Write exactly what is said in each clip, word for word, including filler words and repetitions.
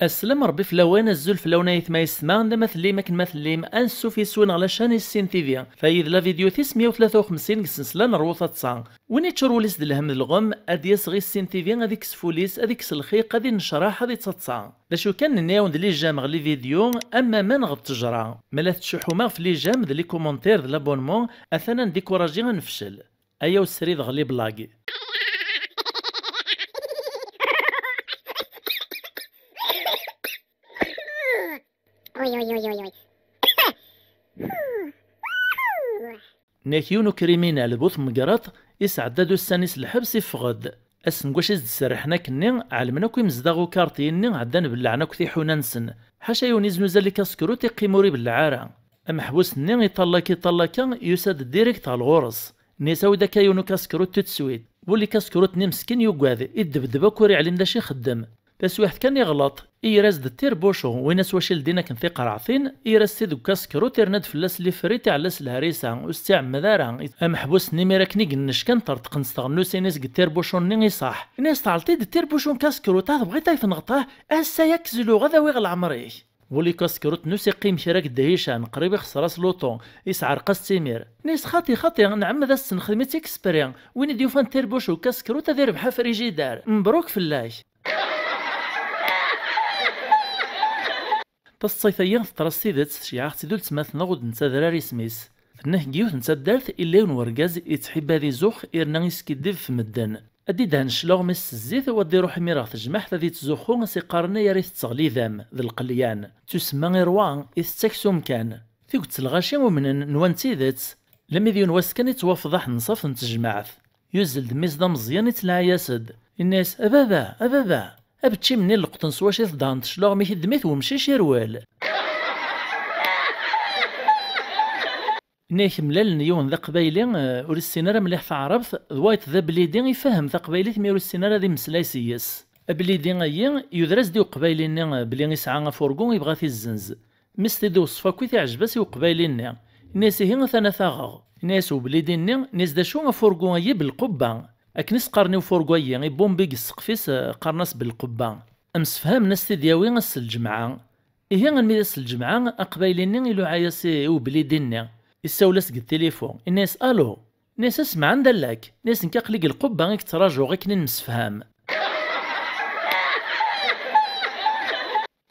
Aslam Rebbi fell-awen, azul fell-awen ay aytma yessetma, anda ma tellim akken ma tellim, ansuf yes-wen ɣer la chaîne Issin T V. Tayi d la vidéo tis meyya u tlata u xemsin deg ssensla n Rwu Taḍsa. Win yeččur wul-is d lhem d lɣem, ad d-yas ɣer Issin T V, ad ikkes ful-is, ad ikkes lxiq, ad innecraḥ, ad ittaḍsa. D acu kan, nenna-yawen-d les j'aime ɣer les vidéos, am aman ɣer ttejra. Ma la tettcuḥḥum ɣef les j'aime d les commentaires d l'abonnement, atan ad ndikuraji ad nefcel. Aya ur srid ɣer les blagues. Nek yiwen ukriminal bu tmegraḍt, isɛedda-d ussan-is lḥebs, iffeɣ-d. Ass n wacu i s-d-serrḥen akkenni, ɛelmen akk imezdaɣ ukarti-nni, ɛeddan belleɛen akk tiḥuna-nsen. Ḥaca yiwen iznuza likaskṛut iqqim ur ibelleɛ ara. Ameḥbus-nni iṭallak iṭallaka, yusa-d direct ɣer ɣur-s. Nni-as awi-d akka yiwen ukaskṛut tout de suite. Bu likaskṛut-nni meskin yugad, iddebdeb akk ur iɛlim d acu ixeddem. Taswiḥt kan iɣleṭ, iyr-as-d tirbucu, win-as wacu ldin akken tiqerɛtin, iyr-as-tt-id deg ukaskṛut, irna-d fell-as lifrit, iɛella s lharisa, ur s-tt-iɛemmed ara. Ameḥbus-nni imir akken i yennec kan ṭerṭqen s tɣennusin-is deg tirbucu-nni iṣaḥ. Ini-as teɛleḍ-id tirbucu n kaskṛut, ah, tebɣiḍ ad yi-tenɣeḍ, ah, ass-a yakk zluɣ, ad awiɣ leɛmer-ik. Bu likaskṛut-nni ur s-iqqim kra deg ddihican, qrib ixṣer-as luṭu, isɛerq-as-tt imir. Ini-as xaṭi, xaṭi, nɛemmed ad s-nexdem-itt exprès. Win i d-yufan tirbucu n kaskṛut ad irbeḥ afrijidar. Mebruk fell-ak. Taseḍsayt-agi teḍra s tidet, teceyɛeɣ-tt-id uletma-tneɣ ur d-nettadrar isem-is. Tenna-k deg yiwet n taddart, illa yiwen wergaz yettḥibba ad izux, irna iskiddib ɣef medden. Ad d-idhen cclaɣem-is s zzit, u ad d-iruḥ imir ɣer tejmaɛt ad ittzuxxu, a s-iqqaren ay ara itett ɣlidam d lqelyan. Tusemma i rrwa, itett aksum kan. Tuget n lɣaci umnen, nwan d tidet. Lemmi d yiwen wass kan ittwafḍeḥ nnṣaf n tejmaɛt. Yuzzel-d mmi-s d ameẓyan, ittelɛay-as-d. Inna-yas: "A baba, a baba, abeččim-nni n leqṭen s wacu i teddhent cclaɣem-ik, ddem-it wemcic irwel." Inna-yak mlalen yiwen d aqbayli, eh, ur issin ara mliḥ taɛrabt, d wayeḍ d ablidi ifehhem taqbaylit mi ur issin ara ad immeslay s-yes. Ablidi-ayi yuder-as-d i uqbayli-nni, eh, belli isɛa afurgu, ibɣa ad t-izzenz. Mi s-t-id-iweṣṣef akk, i t-iɛjeb-as i uqbayli-nni. Inna-yas: "Ihi atan ad t-aɣeɣ." Inna-yas ublidi-nni, inna-yas: "D acu afurgu-ayi belqubba?" Akken i s-qqaren i ufurgu-ayi, ibumbi deg ssqef-is, eh, qqaren-as belqubba. Msefhamen ad s-t-id-yawi ass n lǧemɛa. Ihi almi d ass n lǧemɛa, aqbayli-nni iluɛa-yas i, i ublidi-nni. Issawel-as deg tilifu, inna-yas: "Alo." Inna-yas: "Asma, anda llak?" Inna-yas: "Nekk aql-i deg lqubba i k-ttṛajuɣ akken i nemsefham."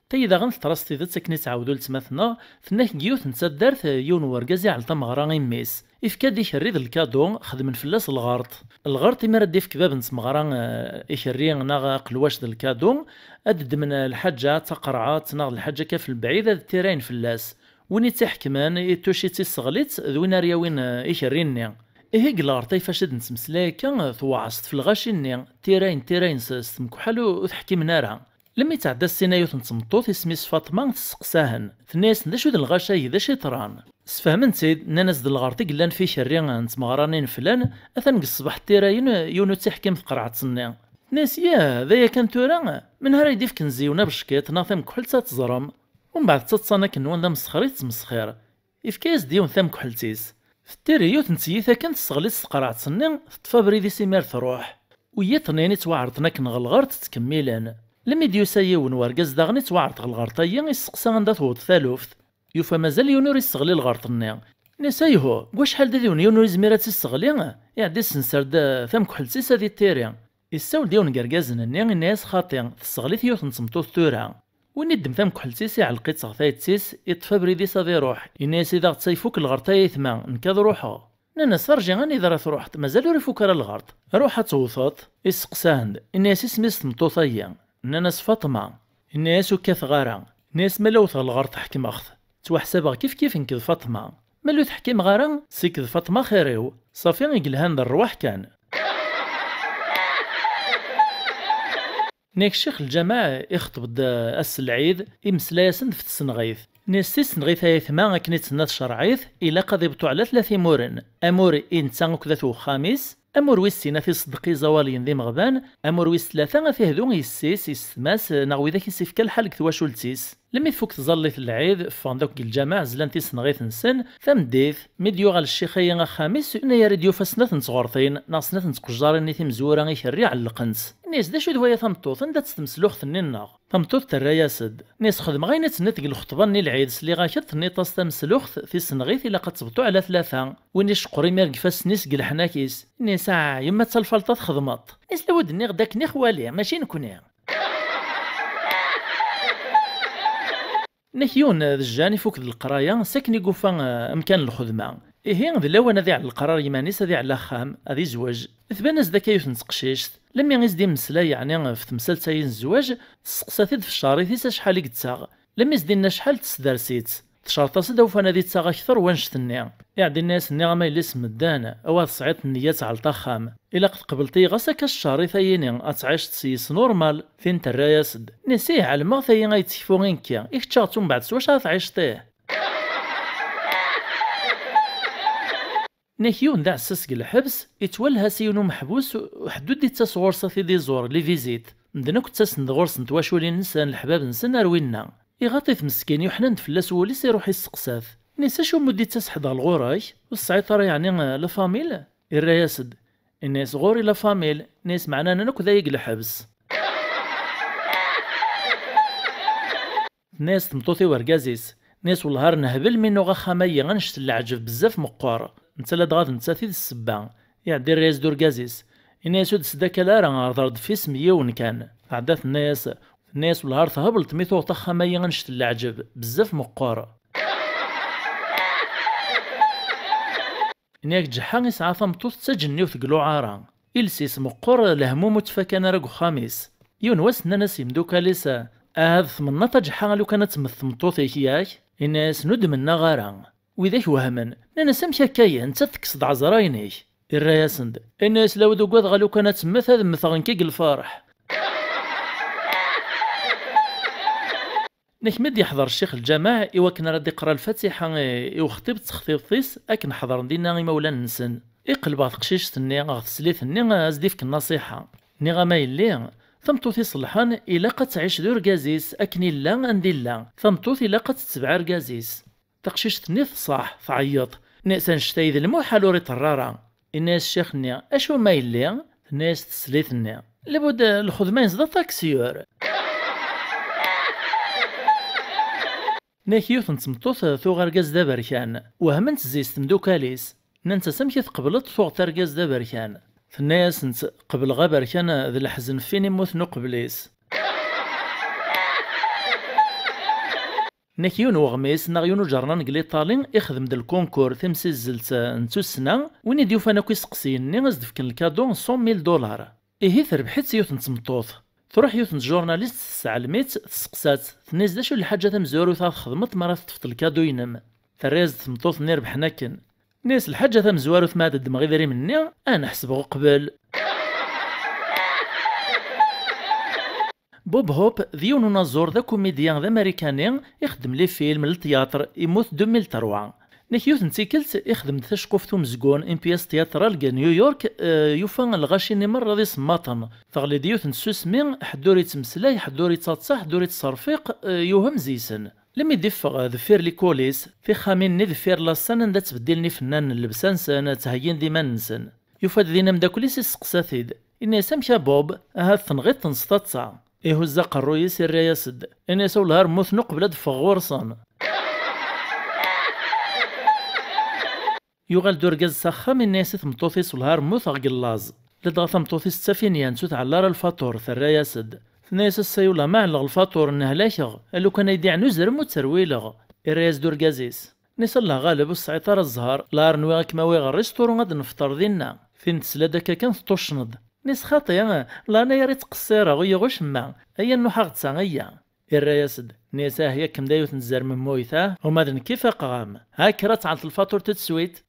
Tayi daɣen teḍra s tidet akken i ttɛawed uletma-tneɣ, tenna-k deg yiwet n taddart, yiwen n wergaz iɛell tameɣra i mmi-s. Ifka-d ikerri d lkadu, xedmen fell-as lɣerṭ. Lɣerṭ, imi ara d-ifk bab n tmeɣra, eh, ikerri neɣ aqelwac d lkadu, ad d-ddmen lḥaǧa d taqerɛet neɣ d lḥaǧa akka f lebɛid, ad ttirayen fell-as. Win i tt-iḥekmen, ituc-itt, isseɣli-tt, d win ara yawin, eh, ikerri-nni. Ihi deg lɣerṭ-a ifac ad nettmeslay akka, tewɛeṣ tfelɣaci-nni, ttirayen, ttirayen s, s temkeḥḥal ur, ur t-ḥkimen ara. Lemmi tɛedda ssin a yiwet n tmeṭṭut, isem-is Faṭma, tesseqsa-hen. Tenna-yasen: "D acu d lɣaci-agi, d acu yeḍran?" Sfehmen-tt-id, nnan-as: "D lɣerṭ i yellan f ikerri n tmeɣra-nni n flan, atan deg ṣṣbeḥ ttirayen, yiwen ur tt-iḥkim tqerɛet-nni." Tenna-yas: "Yah, d aya kan tura? Menhu ara yi-d-ifken ziwen abeckiṭ neɣ tamekḥelt ad teẓrem? Umbeɛd ttaḍsan akken nwan d amesxer i tettmesxir." Ifka-yas-d yiwen tamekḥelt-is. Tettiri yiwet n tyita kan, tesseɣli-tt tqerɛet-nni, teṭṭef abrid-is imir truḥ. U yiṭ-nni ittwaɛerḍen akken ɣer lɣerṭ ttkemmilen. Lemmi d-yusa yiwen wergaz daɣen ittwaɛerḍ ɣer lɣerṭ-ayi, isseqsa anda tewweḍ taluft. Yufa mazal yiwen ur isseɣli lɣerṭ-nni. Inna-yas: "Ayhuh, deg wacḥal d yiwen, yiwen ur izmir ad tt-isseɣli?" Iɛedda issenser-d, eh, tamekḥelt-is ad ittiri. Issawel-d yiwen n yergazen-nni, inna-yas: "Xaṭi, tesseɣli-t yiwet n tmeṭṭut tura." Win iddem tamekḥelt-is, iɛelleq-itt ɣer tayet-is, iṭṭef abrid-is ad iruḥ. Inna-yas: "Idaɣ tta ifuk lɣerṭ ay aytma, nekk ad ruḥeɣ." Nnan-as: "Rǧi anida ara truḥeḍ, mazal ur ifuk ara lɣerṭ. Ruḥ ad tewteḍ." Isseqsa-hen-d, inna-yas: "Isem-is tmeṭṭut-ayi?" Nnan-as: "Faṭma." Inna-yas: "Ur kkateɣ ara." Inna-yas: "Ma la wteɣ lɣerṭ, ḥekmeɣ-t. Ttwaḥsabeɣ kifkif nekk d Faṭma. Ma la ur teḥkimeɣ ara, seg d Faṭma xir-iw." Ṣafi, i yelhan d rrwaḥ kan. Nek ccix lǧameɛ ixeṭṭeb-d ass n lɛid, imeslay-asen-d f tsenɣit. Nes tisenɣit ay aytma akken i d-tenna tcerɛit, ilaq ad ibṭu ɛla tla timuren. Amur i netta akked at wexxam-is, Amur wis sin ad t-iṣeddeq iẓawaliyen d imeɣban, amur wis tlata ad t-ihdu yessi-s, yessetma-s, neɣ widak i s-ifka lḥal deg twacult-is. Lemmi tfuk tẓallit n lɛid, ffɣen-d akk deg lǧameɛ, zlan tisenɣit-nsen. Tameddit, mi d-yuɣal ccix-agi axxam-is, yenna-yar i d-yufa snat n tɣertin neɣ snat n tqejjarin-nni timezwura ikerri ɛellqent. Ini-as: "D acu d waya tameṭṭut? Anda-tt tmesluxt-nni-nneɣ?" Tameṭṭut terra-yas-d. Ini-as: "Xedmeɣ ayen i d-tenniḍ deg lxeṭba-nni lɛid, sliɣ-ak-d tenniḍ-as tamesluxt, tisenɣit ilaq ad tebṭu ɛla tlata." Win icqur imireg ifassen-is deg leḥnak-is. Ini-as: "Ah, yemma d talfalṭa txedmeḍ." Ini-as: "Lawa d-nniɣ-d akken i xwali, mačči nekni." Nek yiwen d Jjan ifuk d leqraya, sakken i yufa, eh, amkan n lxedma. Ihi, d lawan ad iɛell leqrar yiman-is, ad iɛell axxam, ad izweǧ. Tban-as-d akka yiwet n teqcict, lemmi i s-d-immeslay, yeɛni, ɣef temsalt-ayi n zzwaǧ, testeqsa-t-id f cceṛit-is acḥal i yettaɣ. Lemmi s-d-inna acḥal, tesders-itt. Tcerṭ-as-d awfan ad ittaɣ akter wannect-nni. Iɛeddi inna-yas: "Nniɣ-am a yelli-s n medden, awa tesɛiḍ nniya ad tɛelleḍ axxam. Ilaq tqebleḍ-iyi ɣas akka cceṛit-ayini, ad tɛiceḍ s-yes normal." Tin terra-yas-d. Nni-as: "Ih, ɛelmeɣ tayi ay d-tekfu i nekki, i kečč aɣ-tt umbeɛd s wacu ara tɛiceḍ ih?" Nek yiwen d aɛessas deg lḥebs, ittwalha s yiwen umeḥbus, ḥedd ur d-ittas ɣur-s ad t-id-iẓur, les visites. Medden akk ttasen-d ɣur-sen twaculin-nsen, leḥbab-nsen ar winna. Iɣaṭ-it meskin, yuḥnan-d fell-as wul-is, iruḥ isteqsa-t. Ini-as: "Acu umi ur d-ittas ḥedd ɣer ɣur-k? Ur tesɛiḍ ara yeɛni, eh, la famille?" Irra-yas-d. Ini-as: "Ɣur-i la famille." Ini-as: "Meɛna anan akk d aya deg lḥebs." Tenna-yas tmeṭṭut i urgaz-is, tenna-yas: "Wellah ar nehbel mi nuɣ axxam-ayi annect n leɛǧeb bezzaf meqqer, netta ladɣa d nettat i d ssebba." Iɛeddi irra-yas-d urgaz-is, ini-as: "Ur d-sdakal ara, hder-d f isem yiwen kan." Tɛedda tenna-yas, tenna-yas: "Wellah ar thebleḍ mi tuɣeḍ axxam-ayi annect n leɛǧeb bezzaf meqqer." Ini-ak ǧeḥḥa isɛa tameṭṭut d taǧenniwt deg luɛara. Iles-is meqqer, lehmum ur ttfakan ara deg uxxam-is. Yiwen wass nnan-as yimdukal-is: "Ahat tmennaḍ a ǧeḥḥa a lukan ad temmet tmeṭṭut-ik, yak?" Inna-yasen: "Ur d-mennaɣ ara." Widak wehmen, nnan-as: "Amek akka-ya, nettat tekkes-d ɛeẓrayen-ik?" Irra-yasen-d, inna-yas: "Lawed ugadeɣ a lukan ad temmet, ad mmteɣ nekk deg lferḥ." Nek mi d-yeḥḍer ccix lǧameɛ i wakken ara d-iqra lfatiḥa i, i uxṭib d textibt-is, akken ḥeḍren dinna imawlan-nsen. Iqleb ɣer teqcict-nni, ɣer teslit-nni, ad s-d-ifk nnaṣiḥa. Nniɣ-am a yelli, tameṭṭut iṣelḥen ilaq ad tɛic d urgaz-is akken illa anda illa. Tameṭṭut ilaq ad tetbeɛ argaz-is. Taqcict-nni tṣaḥ, tɛeyyeḍ. Nni-as: "Annect-a d lmuḥal ur iṭerr ara." Inna-yas ccix-nni: "Acu ma yelli?" Tenna-yas teslit-nni: "Labud lxedma-ines d ataksiyur." Nek yiwet n tmeṭṭut tuɣ argaz d aberkan. Wehment zzi-s temdukal-is. Nnant-as: "Amek i tqebleḍ tuɣeḍ argaz d aberkan?" Tenna-yasent: "Qebleɣ aberkan d leḥzen f win immuten uqbel-is." Nek yiwen weɣmis neɣ yiwen uǧernan deg Liṭali ixdem-d lkunkur, timsizzelt, eh, n tussna, win i d-yufan akk iseqsiyen-nni ad s-d-fken lkadu n cent mille dollars. Ihi terbeḥ-itt yiwet n tmeṭṭut. Truḥ yiwet n tjurnalist tesseɛlem-itt, testeqsa-tt, tenna-yas: "D acu n lḥaǧa tamezwarut ara txedmeḍ mi ara teṭṭfeḍ lkadu-inem?" Terra-yas-d tmeṭṭut-nni irebḥen akken. Tenna-yas: "Lḥaǧa tamezwarut ma ad ddmeɣ idrimen-nni, ad neḥsbeɣ uqbel." Bob Hope d yiwen unaẓur d akumidya d amarikani, ixeddem les films, le théâtre, immut deux mille trois. Nek yiwet n tikkelt, ixdem-d taceqquft umezgun, une pièce théâtrale deg New York, eh, yufa lɣaci-nni merra d isemmaṭen. Teɣli-d yiwet n tsusmi, ḥedd ur yettmeslay, ḥedd ur yettaḍsa, ḥedd ur yettserfiq, eh, yuhem zzi-sen. Lemmi d-iffeɣ deffir les coulisses, tixxamin-nni deffir la scène anda ttbeddilen ifennanen llebsa-nsen, ttheyyin-d iman-nsen. Yufa-d din ameddakel-is, isteqsa-t-id. Inna-yas: "Amek a Bob? Ahat tenɣiḍ-ten s taḍsa." Ihuzz aqerruy-is, irra-yas-d. Inna-yas: "Awelleh ar mmuten uqbel ad d-ffɣeɣ ɣur-sen." Yuɣal-d urgaz s axxam, inna-yas i tmeṭṭut-is: "Wellah ar mmuteɣ deg llaẓ." Ladɣa tameṭṭut-is d tafinyant, ur tɛelleq ara lfaṭur, terra-yas-d. Tenna-yas: "Ass-a ula ma ɛelleɣ lfaṭur, nnehlakeɣ. A lukan ay d-iɛen uzrem ur tterwileɣ." Irra-yas-d urgaz-is. Nni-as: "Allah ɣaleb, ur tesɛiḍ ara zzher, la ar nwiɣ ad kem-awiɣ ɣer restaurant ad nefṭer dinna." Tin tesla-d akka kan teṭṭuccen-d. Nni-as: "Xaṭi, la anayer i ttqeṣṣireɣ, ur yiɣ ucemma. Aya nnuḥeɣ-d ta, aya." Irra-yas-d. Nni-as: "Ah, yakkem d ayut n tzermemmuyt, ah, uma d nekk i faqeɣ-am. Ha, kker ad tɛelleḍ lfaṭur tout de suite."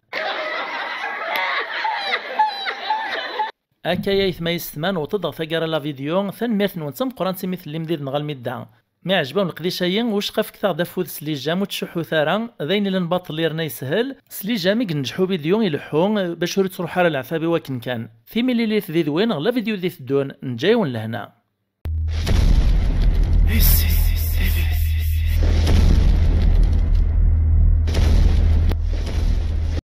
Akka ay aytma yessetma, newweḍ-d ɣer taggara la vidéo. Tanemmirt-nwen d tameqqrant imi tellim did-neɣ almi d da. Mi ɛejba-wen leqdic-ayi, wicqa fket-aɣ-d afud s les j'aime, ur ttcuḥḥut ara, d ayen ilan baṭel yerna yeshel. S les j'aime i yenǧeḥ ubidyu ileḥḥu, bac ur ittruḥ ara leɛtab i wakken kan. Timililit d idwin ɣer la vidéo d iteddun, neǧǧa-yawen lehna.